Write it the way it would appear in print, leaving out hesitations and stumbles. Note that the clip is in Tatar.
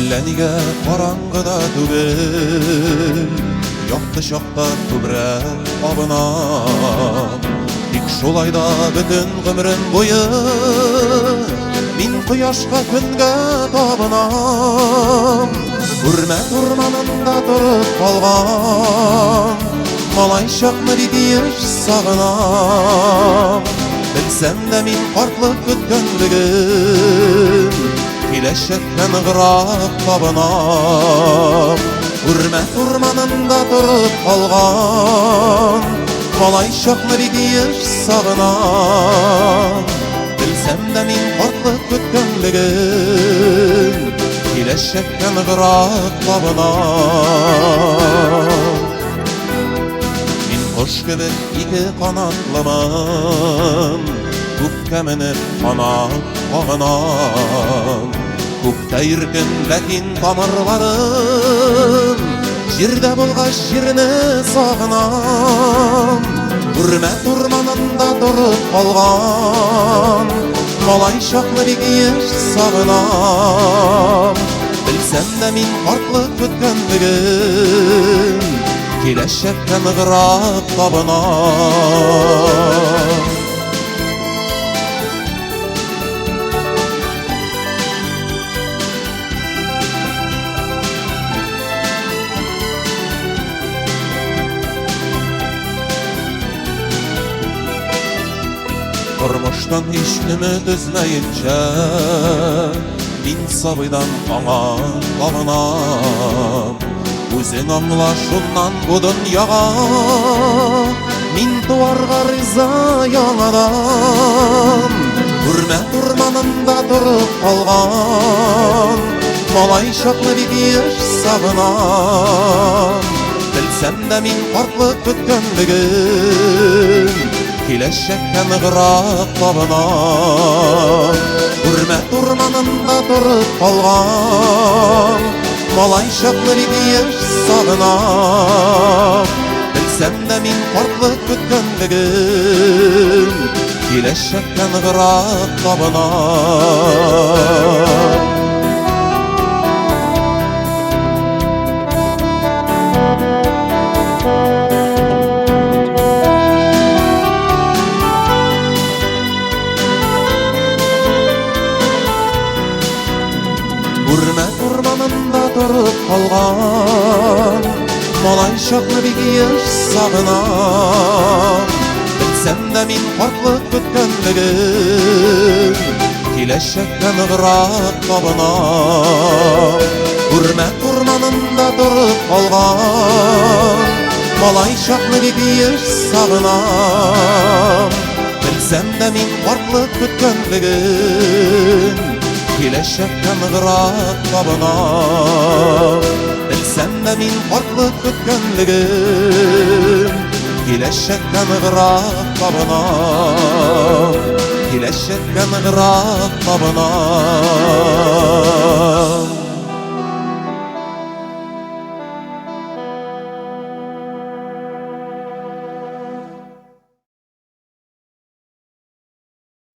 Әллә нигә караңгыда түгел, якты чакта күбрәк абынам. Тик шулай да бөтен гомерем буе мин кояшка, көнгә табынам. Үрмәт урманында торып калган малай чакны бик еш сагынам. Белсәм дә мин картлык көткәнлеген, киләчәккә ныграк табынам. Үрмәт урманында торып калган малай чакны бик еш сагынам. Белсәм дә мин картлык көткәнлеген, киләчәккә ныграк табынам. Мин кош кебек ике канатлымын, күккә менеп канат кагынам. Күктә иркен, ләкин тамырларым җирдә булгач, җирне сагынам. Үрмәт урманында торып калган малай чакны бик еш сагынам. Белсәм дә мин картлык көткәнлеген, киләчәккә ныграк табынам. Тормыштан һич өмет өзмәенчә, мин сабыйдан аңа табынам. Үзең аңла шуннан, бу дөньяга мин туарга риза яңадан. Үрмәт урманында торып калган малай чакны бик еш сагынам. Белсәм дә мин картлык көткәнлеген, киләчәккә ныграк табынам. Үрмәт урманында торып калган малай чакны бик еш сагынам. Белсәм дә мин картлык көткәнлеген, киләчәккә ныграк табынам. Үрмәт урманында торып калган малай чакны бик еш сагынам. Белсәм дә мин картлык көткәнлеген, киләчәккә ныграк табынам. Үрмәт урманында торып калган малай чакны бик еш сагынам. Белсәм дә мин картлык көткәнлеген, киләчәккә ныграк табынам. Белсәм дә мин картлык көткәнлеген, киләчәккә ныграк табынам. Киләчәккә ныграк табынам.